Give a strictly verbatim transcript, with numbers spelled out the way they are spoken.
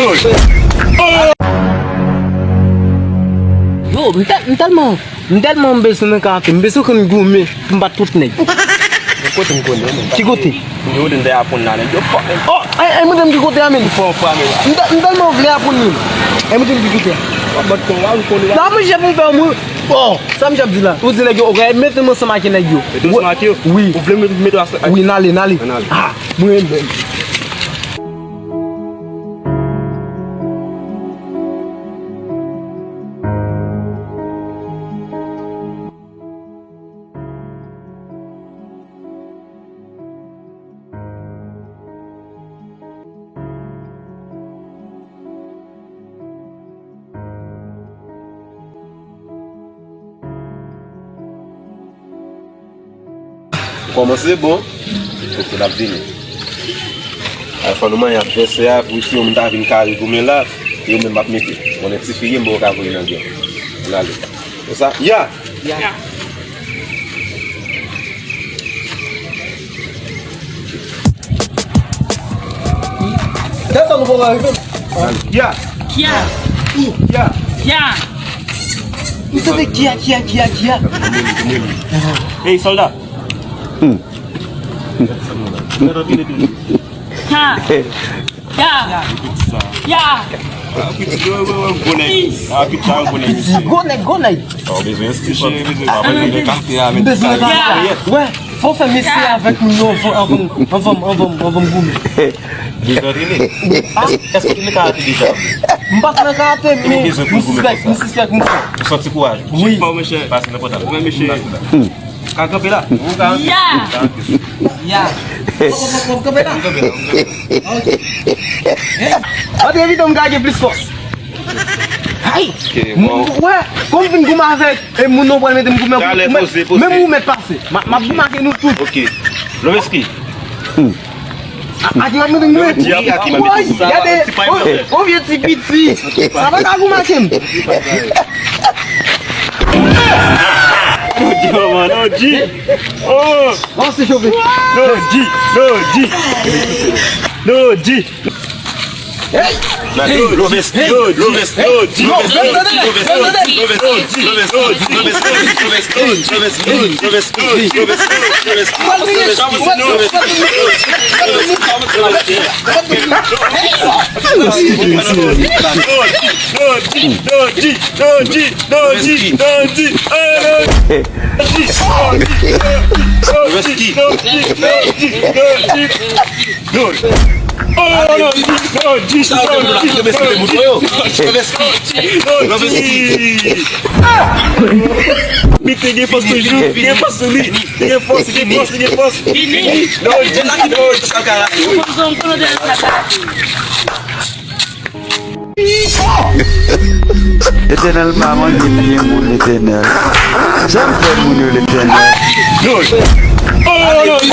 Yo, m tèl-, m tèlman, m tèlman bezwen nan karate, m bezwen konn goumen pou m bat tout nèg. Bon, kote m konnen, men. Ki kote? Yo, de nèg aprann la, nèg yo fò, men. Oh, ay, ay, mwen ki kote a, men. Fò, fò, men. M tè-, m tèlman vle aprann li. Ay, mwen ki kote a. Bat kon la, m konnen la. Nan, mwen, jè pou m fè, mwen. Oh, sa m ap di la. Ou di nèg yo, ok, mete m ansanm ak nèg yo. Mete m ansanm ak yo? Wi. Ou vle m mete w ansanm ak... Wi, n ale, n ale. N ale. Ah, mwen menm. Kòmanse bon, kote l ap vini. Al fò nou manyen advèsè a, pou si yon moun ta vin kare goumen la, yo menm m ap mete. Konnen ti fi ye, m poko ka voye nan gè. N ale. Konsa, ya! Ya. Kè sa nou poko rive. Ya. Kya. Kya. Kya. Ou tande kya, kya, kya, kya? Hey, sòlda. Kya. Kya. Kya. Ah, piti, yo, yo, yo, gwo nèg. Ah, piti, ah, gwo nèg. Piti, gwo nèg, gwo nèg. Ah, w bezwen enstriksyon, w bezwen, w bezwen nan kafè a, men. M bezwen nan kafè a. Wè, fò w fè mesye avèk moun yo anvan, anvan, anvan, anvan, anvan m goumen. Bezwen antrene. Ah, èske w te nan karate deja? M pa t nan karate, men m sispèk, m sispèk, m sispèk. Ou santi kouraj? Wi. Fò, monchè. Pase nan pòtab. Mwen, mesye. Ka kanpe la. Ou ka... Ya. Ya. Kòm, kòm, kòm, kanpe la. Kanpe la, kanpe la. Ok. Hey. Antre vit, m ka gen plis fòs. Ay. Ok, bon. Wè, kòm vin goumen avèk, e moun nan pral mete m goumen. Talè, poze, poze. Menm ou mèt pase. M ap, m ap goumen ak nou tout. Ok. Loveski. Hmm. Aki w ap mete m goumen. Woy, gade, o, o vye ti piti. Sa pa ka goumen ak m. No G, manman, no G. Oh. Bon, se chofe. No G, no G. No G. Hey! Loveski, Loveski, no G, Loveski, Loveski, Loveski, Loveski. Li te gen fòs toujou, li gen fòs sou li, li gen fòs, li gen fòs, li gen fòs. Fini. No G, no G. Letènèl pa manje byen moun, Letènèl. Sa m fè moun yo, Letènèl. No G. Oh, no G.